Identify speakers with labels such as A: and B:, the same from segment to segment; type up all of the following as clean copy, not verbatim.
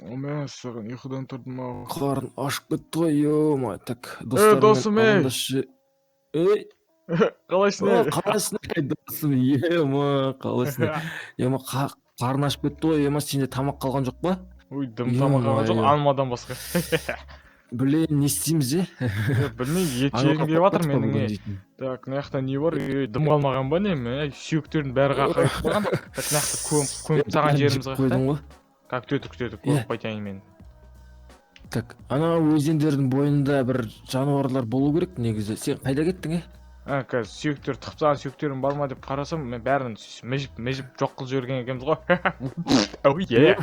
A: Мәссаған, ұйқыдан тұрдым ау.
B: Қарын ашып кетті ғой, ё. Так,
A: Досым,
B: достарыммен
A: ей!
B: амандасшы. Ей,
A: Қалайсың,
B: о,
A: ей?
B: Қалайсың, ей, досым, ё, қалайсың? Ё, қарны ашып кетті ғой, ё, сенде тамақ қалған жоқ па?
A: Ой, дым тамақ қалған жоқ,
B: Ё-моё.
A: Алмадан басқа.
B: Блин, не істейміз, е?
A: Е, білмеймін, ет
B: Аңға
A: жегім келіп жатыр
B: қойдық па
A: менің,
B: бүгін
A: е.
B: дейтін?
A: Так, мына жақта не бар? Ей, дым қалмаған ба, не? Мә, сүйектердің бәрі қақайып қалған. Так, мына жақта көміп тастаған
B: Бәрін
A: жеріміз
B: жеп
A: қаяқта?
B: қойдың ғой.
A: Так, күте тұр, күте тұр,
B: Иә.
A: көріп қайтайын мен.
B: Так, ана өзендердің бойында бір жануарлар болу керек негізі. Сен қайда кеттің, е?
A: А, қазір сүйектер тығып тастаған сүйектерім бар ма деп қарасам, мен бәрін мыжып мыжып жоқ қылып жіберген екенбіз ғой. Ой, е.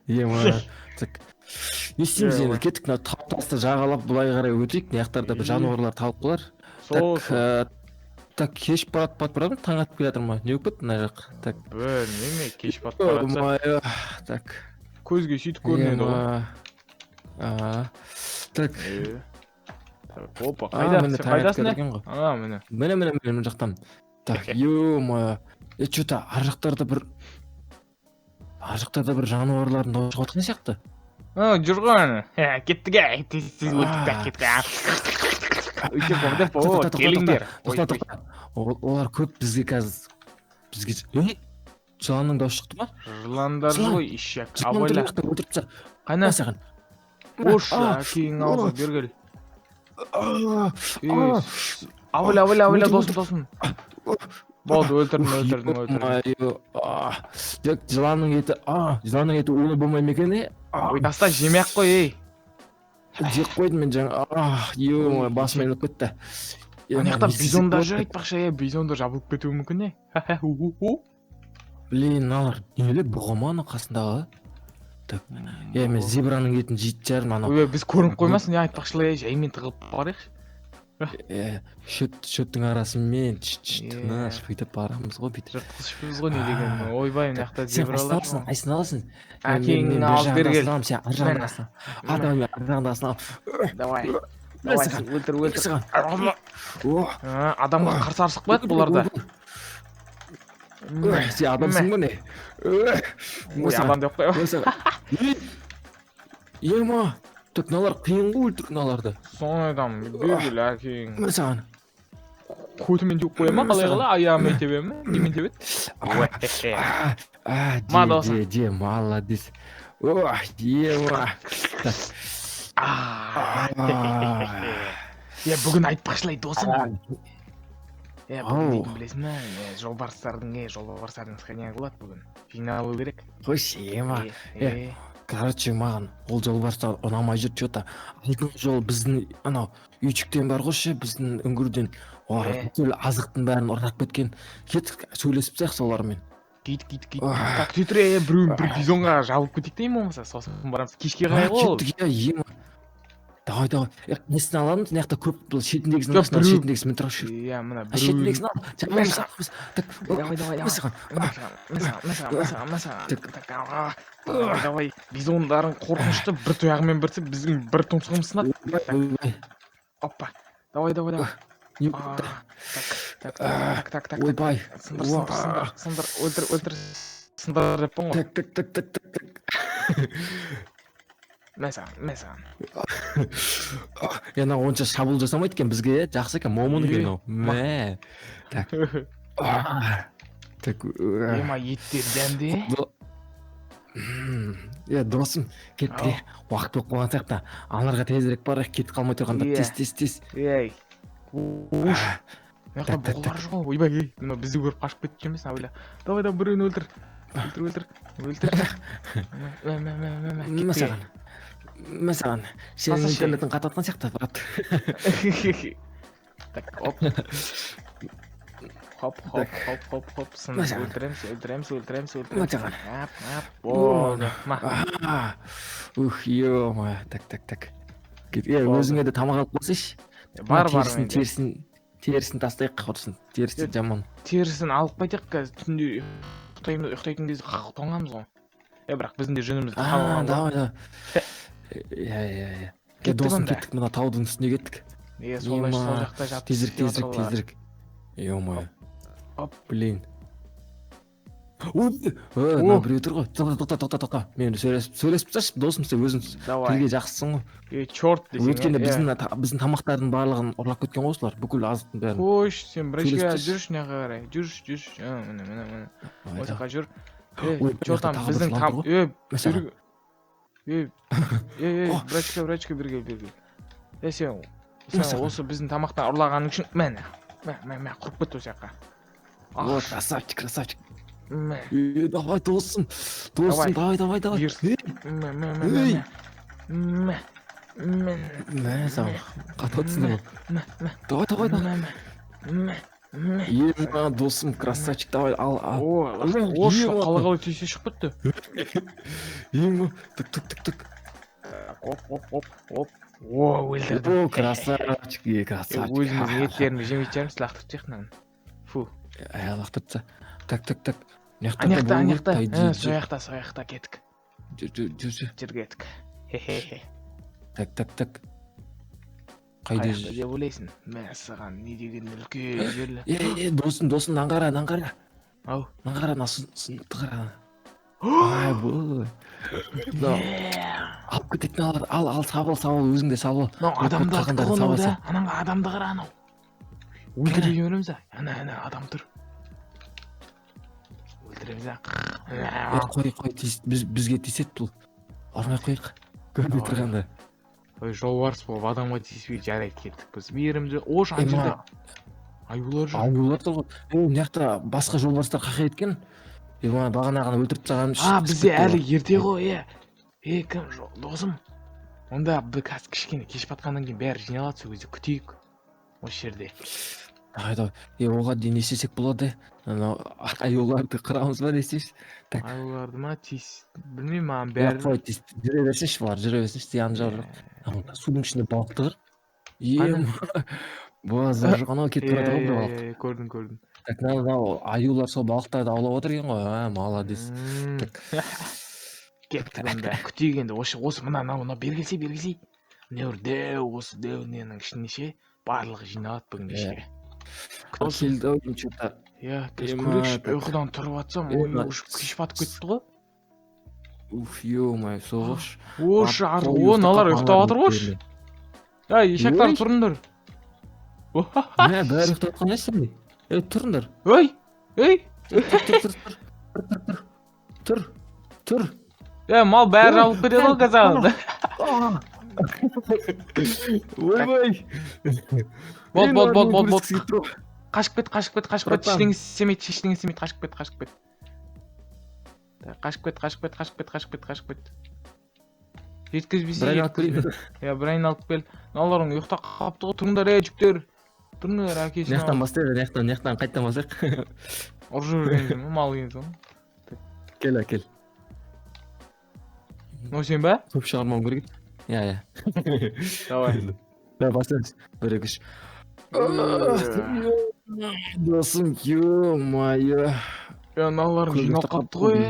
B: Ема, так, не істейміз
A: Е,
B: енді?
A: ой.
B: Кеттік, мына тау тасты жағалап былай қарай өтейік, мына жақтарда бір
A: Е.
B: жануарлар тауып қалар.
A: Сол,
B: Так,
A: сол.
B: Так, кеш батып барады ма, таң атып келе жатыр ма, не болып кетті мына жақ? Так.
A: Білмеймін, кеш батып бара жатса,
B: Ё-моё, так.
A: Көзге сөйтіп көрінеді ғой.
B: Ема. А, так.
A: Е. Так, опа,
B: А,
A: қайда?
B: міне,
A: Сен
B: таң атып
A: қайдасың,
B: келе
A: е?
B: екен ғой.
A: А, міне.
B: Міне, міне, міне, мына жақтан. Так, ё-моё, е, че-то ар жақтарда бір жануарлардың дауысы шығып жатқан сияқты.
A: А, жүр ғой ана. Хе, кеттік, е, тез тез өтіп
B: А.
A: кеттік. Өйтіп деп,
B: Тоқта,
A: о,
B: тоқта, тоқта,
A: келіңдер. Ой,
B: тоқта,
A: ой.
B: тоқта. Олар көп бізге қазір, бізге. Ей, жыланның дауысы шықты ма?
A: Жыландар
B: Жылан.
A: ғой, ишак.
B: Жылан тұр
A: Абайла.
B: жақта, өлтіріп таста.
A: Қайна?
B: Мә саған.
A: Ош,
B: А,
A: әкеңнің аузына бергел.
B: а,
A: Ей,
B: а.
A: Абайла, абайла, абайла,
B: Өлтір,
A: досым, досым. Болды, өлтірдім, өлтірдім, өлтірдім.
B: Ё-моё, а. Так, жыланның еті, а, жыланның еті улы болмай ма екен, е? А,
A: Ой, таста, жемей ақ қой, ей.
B: Жеп қойдым мен жаңа. А, ё-моё, басым айналып кетті.
A: Ана жақта
B: Не істесек
A: бизондар
B: болады?
A: жүр, айтпақшы, е, бизондар жабылып кетуі мүмкін, е. Ху-ху-ху.
B: Блин, мыналар нелер, бұғы ма ана қасындағы? Так, е, мен зебраның етін жейтін шығармын анау.
A: Ой, біз көрініп қоймасын, е, айтпақшы, е, жаймен тығылып барайықшы.
B: Е, шөптің арасымен
A: Е.
B: тыныш бүйтіп барамыз ғой, бүйтіп.
A: Жыртқышпыз ғой, не деген. Ойбай, мына жақта
B: Сен қайсысын
A: зебралар.
B: аласың, қайсысын аласың?
A: Әкеңнің алып бергел.
B: Сен ар жағында
A: Міне.
B: асыламын. А, давай, мен ар жағында асыламын.
A: Давай.
B: Мә
A: Давай,
B: саған,
A: өлтір,
B: мә
A: өлтір.
B: саған. О,
A: А, адамға қарсы арсық қояды бұларда.
B: Ой, сен адамсың ба, не? Ой,
A: Ой, адам деп қоя.
B: мә саған. Ей, ема, так, мыналар қиын ғой өлтіру мыналарды.
A: Соны айтамын, бергел әкең.
B: Мә саған.
A: Көтімен теуіп қоя ма, қалай, қалай, аяғымен тебе ме? Немен тебеді? Ой,
B: А, а,
A: Ма,
B: де,
A: досым.
B: де, де, молодец. О, ема. Так.
A: А.
B: А.
A: Е, бүгін айтпақшылай, досым. Е, бүгін
B: Ау.
A: дейтін білесің бе? Е, жолбарыстардың сходнягі болады бүгін. Жиналу керек.
B: Қойшы, ема.
A: Е, е.
B: Короче, маған ол жолбарыстар ұнамай жүр че-то. Алдыңғы жолы біздің анау үйшіктен бар ғой ше, біздің үңгірден олар
A: Е.
B: бүкіл азықтың бәрін ұрлап кеткен. Кеттік, сөйлесіп тастайық солармен.
A: Кет, кет, кет.
B: Ах.
A: Так, түре тұр, е, біреу бір бизонға жабылып кетейік те, болмаса, сосын барамыз. Кешке қарай ғой ол.
B: Кеттік, иә, ема. Давай, давай. Е, несін аламыз? Мына жақта көп, бұл шетіндегісін
A: Жоқ,
B: алшы, мына шетіндегісін мен тұрайыншы.
A: Иә, мына
B: А, шетіндегісін ал. Жабыламыз, жабыламыз. Так,
A: Давай, давай, давай.
B: мә саған.
A: Мә саған, мә саған, мә саған, мә саған, мә саған.
B: Так.
A: Так, а, давай, давай. Бизондарың қорқынышты, бір тұяғымен бірсе, біздің бір тұмсығымыз сынады.
B: Ойбай, ойбай.
A: Опа. Давай, давай, давай.
B: Не
A: А,
B: болды?
A: Так, так, так, так, так.
B: Ойбай.
A: Сындыр, сындыр, сындыр, сындыр, өлтір, өлтір. Сындыр деппін ғой.
B: Так, так, так, так, так, так.
A: Мә саған, мә саған.
B: Е, мынау онша шабуыл жасамайды екен бізге, иә, жақсы екен, момын екен
A: Е,
B: мынау. Мә. Так. А, так.
A: Ема, еттер дәмді.
B: Е, досым, кеттік,
A: Ау.
B: е, уақыт болып қалған сияқты. Аналарға тезірек барайық, кетіп қалмай тұрғанда.
A: Иә.
B: Тез, тез, тез.
A: Ей. Уш. Мына жақта
B: Так, так,
A: бұғылар жүр ғой. Ойбай, ей, мынау бізді көріп қашып кеткен емес, абайла. Давай, давай, біреуін өлтір. Өлтір, өлтір. Өлтір. Мә, мә, мә, мә, мә,
B: Мә
A: кеттік.
B: саған. Мә саған. Сенің
A: Тасташы.
B: интернетің қатып жатқан сияқты, брат.
A: Так, оп. Хоп, хоп, хоп, хоп, хоп. Сындыр,
B: Мә саған.
A: өлтіреміз, өлтіреміз, өлтіреміз,
B: Мә
A: өлтіреміз.
B: саған.
A: Ап, ап, болды. Ма.
B: А, ух, ё-моё. Так, так, так. Кет, е,
A: Болды.
B: өзіңе де тамақ алып қойсайшы.
A: Бар, бар
B: Терісін,
A: менде.
B: терісін тастайық, құрысын. Терісі
A: Е,
B: жаман.
A: Терісін алып қайтайық, қазір түнде ұйықтаймыз, ұйықтайтын кезде тоңамыз ғой. Е, бірақ біздің де жүніміз
B: А,
A: қалған ғой.
B: давай, давай. Иә, иә, иә. Е,
A: Кеттік
B: досым,
A: онда.
B: кеттік, мына таудың үстіне кеттік.
A: Е, солай, сол
B: Ема,
A: жақта жатып
B: тезірек,
A: істеп
B: тезірек,
A: жатыр олар.
B: тезірек. Ё-моё.
A: Оп.
B: Блин. Ой, мына біреу тұр ғой. Тоқта, тоқта, тоқта, тоқта. Мен сөйлесіп тасташы, досым, сен өзің
A: Давай.
B: Тілге жақсысың ғой.
A: Ей, черт десең.
B: Өйткені біздің тамақтардың барлығын ұрлап кеткен ғой осылар, бүкіл азықтың бәрін.
A: Қойш, сен братишка,
B: Сөйлесіп
A: жүрші мына жаққа қарай. Жүрші, жүрші. Міне, міне, міне.
B: Ой,
A: Осы жаққа жүр.
B: Ой,
A: Ей,
B: мына
A: че
B: жақта
A: там,
B: тағы бір
A: біздің
B: жылан
A: там
B: тұр ғой.
A: Ей,
B: Мәссаған.
A: Ей, ей, ей,
B: О.
A: братишка, братишка, бері кел, бері кел. Ей, сен
B: Мәссаған.
A: осы біздің тамақтан ұрлағаның үшін, міне, мә, мә, мә, құрып кетті осы жаққа.
B: Вот, красавчик, красавчик.
A: Мә,
B: Ей, давай, досым, досым, давай, давай, давай.
A: Бұйырсын.
B: Ей,
A: мә, мә, мә, мә, мә, мә,
B: мә, саған қатып отырсың ғой.
A: Мә, мә,
B: Давай, давай, давай.
A: мә, мә, мә.
B: Е, мә, досым, красавчик, давай, ал, ал.
A: О,
B: Ой,
A: ош,
B: е,
A: қалай қалай тисе шығып кетті.
B: Е, мә, тік, тік, тік, тік.
A: Оп, оп, оп, оп. О, өлтірдім.
B: О, красавчик, е,
A: Е,
B: красавчик.
A: Өзіміздің еттерімізді жемейтін шығармыз, лақтырып тастайық мынаны. Фу.
B: Ә, лақтырып таста. Так, так, так. Мына
A: Ана жақта, ана
B: болу
A: жақта.
B: керек, по идее.
A: Сол жақта, сол жақта кеттік.
B: Жүр, жүр, жүр, жүр.
A: Жүр, кеттік. Хе-хе-хе.
B: Так, так, так. Қайда
A: Қай жақта
B: жүр?
A: деп ойлайсың? Мәссаған, не деген үлкен жерлер.
B: Е, е, досым, досым, мынаны қара, мынаны қара.
A: Ау.
B: Мынаны қара, мына сұмдықты қара. Ай, бұл. Мынау алып кететін алар. Ал, ал, сабыл, сабыл, өзің де сабыл.
A: Мынау
B: Көп
A: адамды
B: қалғандарын
A: ғой мынау да.
B: сабасың.
A: Анаң адамды қара анау. Өлтіре береміз а. Ана, ана адам тұр. Өлтіреміз а.
B: Е, қой, қой, бізге тиіседі бұл. Ұрмай қояйық. Көрмей
A: Давай.
B: тұрғанда.
A: Ой, жолбарыс болып адамға тиіспей, жарайды, кеттік біз. Мейірімді. Ош, ана
B: Е,
A: жерде
B: мына
A: аюлар жүр.
B: аюлар тұр ғой. Е, мына жақта басқа жолбарыстар қақай еткен. Е, мына бағанағыны өлтіріп тастаған.
A: А, бізде әлі ерте ғой, е. Е, кім, досым? Онда біз қазір кішкене кеш батқаннан кейін бәрі жиналады, сол кезде күтейік. Осы жерде.
B: Давай, давай. Е, оған дейін не істесек болады? Анау аюларды қырамыз ба, не істейміз? Так.
A: Аюларды ма тиіс, білмеймін, маған
B: Е,
A: бәрі.
B: қой, тиіс, жүре берсінші бұлар, жүре берсінші, зияны жоқ. Ана судың ішінде балық тұр. Е,
A: Қане?
B: базар жоқ, анау кетіп бара жатыр ғой бір балық.
A: Е, көрдім, көрдім.
B: Так, мынау аюлар сол балықтарды аулап отыр екен ғой. А, молодец. Так.
A: Кеттік онда. Күтейік енді. Осы, осы мына, мынау, мынау бері келсе, бері келсе. Мына бір дәу, осы дәу ненің ішінде ше, барлығы жиналады бүгін кешке. Досым.
B: Келді ау деймін, чё-то.
A: Иә, қазір
B: Ема,
A: көрейікші,
B: так.
A: ұйқыдан тұрып жатсам,
B: Е,
A: ой,
B: мына
A: уже кеш батып кетті ғой.
B: Уф, ё-моё, соғыш.
A: Ош,
B: Барып
A: ар,
B: қой,
A: о,
B: ұйықтап
A: мыналар
B: қалған
A: ұйықтап жатыр ғой.
B: бәрі.
A: Ей, ешектар,
B: Ой.
A: тұрыңдар.
B: Мә, бәрі ұйықтап жатқан нәрсе не? Ей, тұрыңдар.
A: Ой, ей,
B: Тұр, тұр, тұр, тұр, тұр, тұр, тұр.
A: е, мал бәрі
B: Ой,
A: жабылып кетеді ғой қазір.
B: А! Ойбай.
A: Болды, болды, болды, болды, болды.
B: Көріскісі келіп тұр ғой.
A: Қашып кет, қашып кет, қашып кет.
B: Братан.
A: Ештеңе істемейді, ештеңе істемейді, қашып кет, қашып кет. Так, қашып кет, қашып кет, қашып кет, қашып кет, қашып кет. Жеткізбесе,
B: Бір айналып келейін.
A: жеткізбе. Иә, бір айналып кел. Мыналарың ұйықтап қалыпты ғой, тұрыңдар, ей, жігіттер. Тұрыңдар, әкесін.
B: Мына жақтан бастайық, мына жақтан, мына жақтан қайтадан бастайық.
A: Ұрып жіберген ғой, мал деген соң.
B: Кел, әкел.
A: Мынау сен ба?
B: Көп шығармауым керек еді. Иә, иә.
A: Давай.
B: Давай бастаймыз. Бір, екі, үш. Досым, ё-моё.
A: Е, мыналарың жиналып қалыпты ғой, е.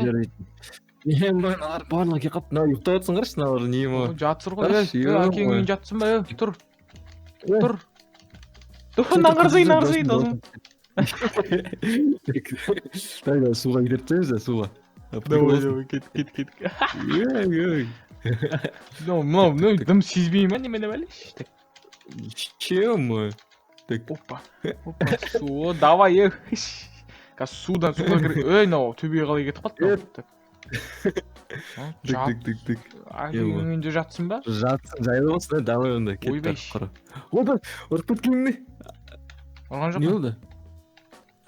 B: Е, мыналар барлығы келіп қалыпты. Мынау ұйықтап жатсың қарашы, мыналар не ма?
A: Жатсыр ғой,
B: Қарашы,
A: е,
B: ё-моё.
A: әкеңнің үйінде жатсың ба, е, тұр,
B: Е.
A: тұр. Тұр, мынаны қарасай, мынаны қарасай, досым.
B: Давай, давай, суға кідіріп тастаймыз да, суға.
A: Давай, давай, кет, кет, кет.
B: Ей, ей.
A: Мынау, мынау, мынау дым сезбей ма, немене бәле? Так,
B: Чем мы? Так,
A: опа, опа, су, давай, е. Қазір судан суға кір. Ей, мынау төбеге қалай кетіп қалды мынау? Так. А,
B: тік,
A: жат,
B: тік, тік, тік.
A: әкеңнің үйінде жатсың ба?
B: Жатсын, жайлы болсын, давай онда, кет
A: Ойбай.
B: құр. Ойбай, ұрып кеткен не?
A: Ұрған
B: Не
A: жоқпын.
B: болды?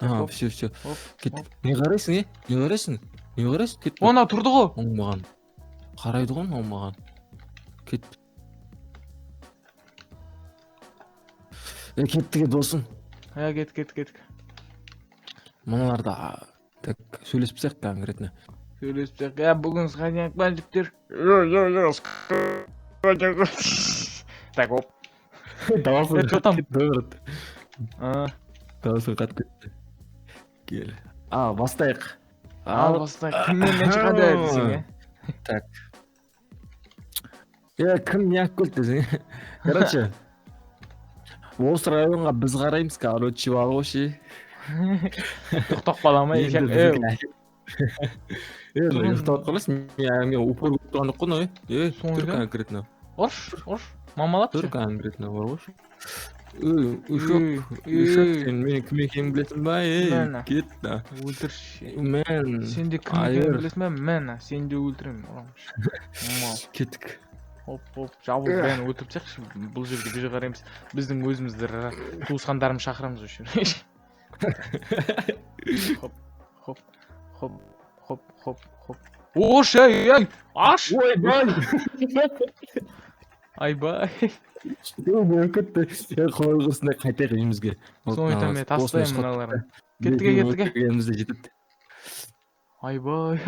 B: А,
A: Оп.
B: все, все.
A: Оп,
B: Кет.
A: оп.
B: Не қарайсың, е? Не қарайсың? Не қарайсың? Кет.
A: О, анау тұрды ғой.
B: Оңбаған. Қарайды ғой мынау маған. Кет. Е, кеттік, е, досым.
A: Е, кет, кет, кет.
B: Мыналарды так сөйлесіп тастайық конкретно.
A: Сөйлесіп тастайық. Е, бүгін сходняк па, жігіттер? Е, е, е, сходняк. Так, оп.
B: Дауысың
A: Е, чё там?
B: қатты кетті, брат.
A: А,
B: Дауысың қатты кетті. Кел. А, бастайық.
A: ал бастайық. Кіммен не шығады десең, е?
B: Так. Е, кім не алып келді десең. Короче, осы районға біз қараймыз, короче, бар ғой ше.
A: Ұйықтап қала ма?
B: Енді
A: Ешек, е,
B: біздікі Е, ұйықтап қаласың. Мен упор көріп тұрған жоқ қой мынау, е.
A: Соны
B: Тұр
A: айтамын.
B: конкретно.
A: Ұрш, ұрш, мамалап
B: Тұр
A: ше.
B: конкретно бар ғой. Ей, ушок, ушок, сен менің кім екенімді білесің ба? Ей,
A: Міне.
B: кет та.
A: Өлтірші.
B: Мен
A: Сен де кім екенін
B: Айыр.
A: білесің ба? Міне, сені де өлтіремін. Мал.
B: Кеттік.
A: Хоп, хоп, жабылып, бәрін өлтіріп тастайықшы. Бұл жерге біз қараймыз. Біздің өзімізді туысқандарымызды шақырамыз осы жерге. Хоп, хоп, хоп, хоп, хоп, хоп. Ош, ей, ей, аш!
B: Ойбай!
A: Айбай.
B: Ой, кетті. Е, қалай осындай, қайтайық үйімізге.
A: Соны айтамын, мен тастаймын мыналарын. Кеттік, кеттік.
B: Кеттік. Жетеді.
A: Айбай.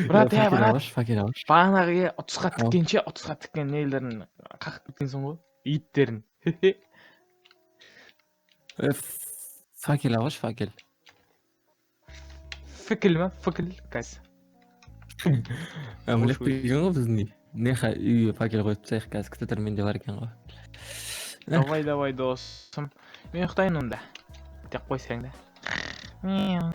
A: Брат, е, брат.
B: Факел алшы.
A: Бағанағы, е, ұтысқа тіккенше, ұтысқа тіккен нелерін қағып кеткенсің ғой, иттерін.
B: Е, факел алшы, факел.
A: Фікіл ма? Фікіл қазір.
B: Біліп келген ғой біздің үй. Неха, үйге факел қойып тастайық қазір, күте тұр, менде бар екен ғой.
A: Давай, давай, досым. Мен ұйықтайын онда. Деп қойсаң да. Мяу.